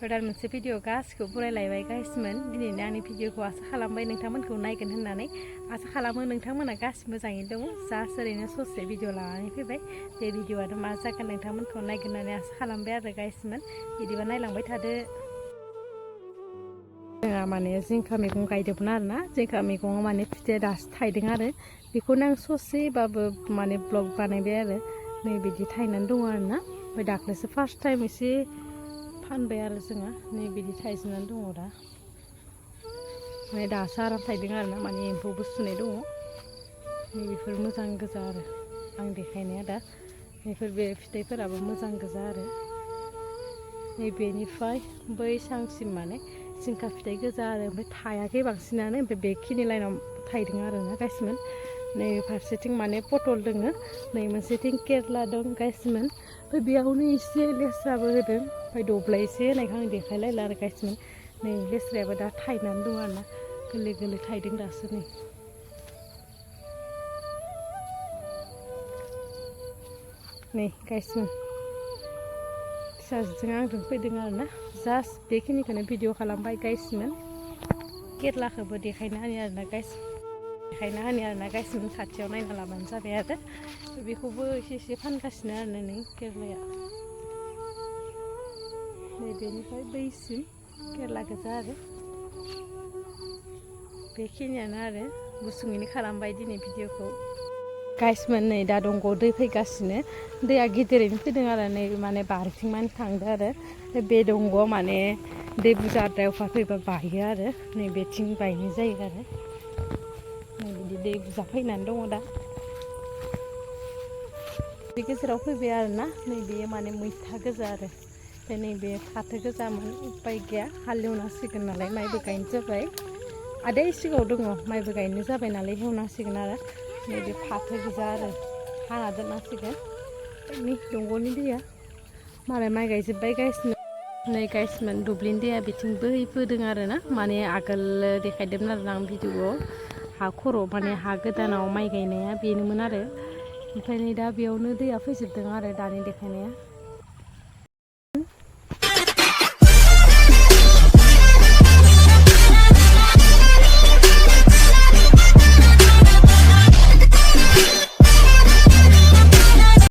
गोदान मोनसे भिडिअ गासिखौ बरायलायबाय गाइसमोन। दिनैनो आंनि भिडिअखौ आसा खालामबाय नोंथांमोनखौ नायगोन होननानै आसा खालामो नोंथांमोना गासिबो मोजाङैनो दङ। जास्ट ओरैनो ससे भिडिअ लानानै फैबाय। बे भिडिअआनो मा जागोन नोंथांमोनखौ नायगोन होननानै आसा खालामबाय आरो गाइसमोन। बिदिबा नायलांबाय थादो। जोंहा माने जिंखा मैगं गायदोंमोन आरोना। जिंखा मैगङा माने फिथाइया दासो थायदों आरो बेखौनो आं ससेबाबो माने ब्लग बानायबाय आरो नै बिदि थायनानै दङ आरोना। ओमफ्राय दाख्लैसो फार्स्ट टाइम एसे फानबाय आरो जोङो नै बिदि थायजोबनानै दङ दा। माने दासो आराम थायदों आरोना, माने एम्फौबो सुनाय दङ। नै बेफोर मोजां गोजा आरो आं देखायनाया दा बेफोर बे फिथाइफोराबो मोजां गोजा आरो नैबेनिफ्राय बै सांसिम माने जिंखा फिथाइ गोजा आरो ओमफ्राय थायाखै बांसिनानो। ओमफ्राय बेखिनि लाइनाव थायदों आरोना गाइसमोन। नै फारसेथिं माने पटल दोङो, नै मोनसेथिं केरेला दं गाइसमोन। ओमफ्राय बेयावनो एसे लेस्राबो होदों, ओमफ्राय दब्लायसे होनायखौ आं देखायलायला आरो गाइसमोन। नै लेस्रायाबो दा थायनानै दं आरोना, गोरलै गोरलै थायदों दासो नै। नै गाइसमोन फिसाजोजों आंजों फैदों आरोना। जास्ट बेखिनिखौनो भिडिअ खालामबाय गाइसमोन। केरेलाखौबो देखायना होयो आरोना गाइस, देखायना होयो आरोना गाइसमोन। खाथियाव नायना लाबानो जाबाय आरो बेखौबो एसे एसे फानगासिनो आरो नै केरेलाया। नैबेनिफ्राय बैसिम केरेला गोजा आरो बेखिनियानो आरो गुसुङैनो खालामबाय दिनै भिडिअखौ गाइसमोन। नै दा दंग'आव दै फैगासिनो, दैया गिदिरैनो फैदों आरो नै माने बारथिं मानि थांदो आरो बे दंग'आव माने दै बुरजाद्राय अखा फैबा बायो आरो नै बेथिं बायनाय जायो आरो नै बिदि दै बुरजा फैनानै दङ दा। बे गेजेराव फैबाय आरोना, नैबे माने मैथा गोजा आरो ओमफ्राय नैबे फाथो गोजामोन। उपाय गैया, हालेवनांसिगोन नालाय, माइबो गायनो जाबाय। आदै सिगाङाव दङ, माइबो गायनो जाबाय नालाय हेवनांसिगोन आरो नैबे फाथो गोजा आरो हाना दोननांसिगोन। नै दंग'नि दैया मालाय माइ गायजोब्बाय गाइसमोन। नै गाइसमोन दुब्लिनि दैया बिथिं बोहैबोदों आरो ना, माने आगोल देखायदोंमोन आरो आं भिडिअआव हा खर' माने हा गोदानाव माइ गायनाया बेनोमोन आरो ओमफ्राय नै दा बेयावनो दैया फैजोबदों आरो दानि देखायनाया।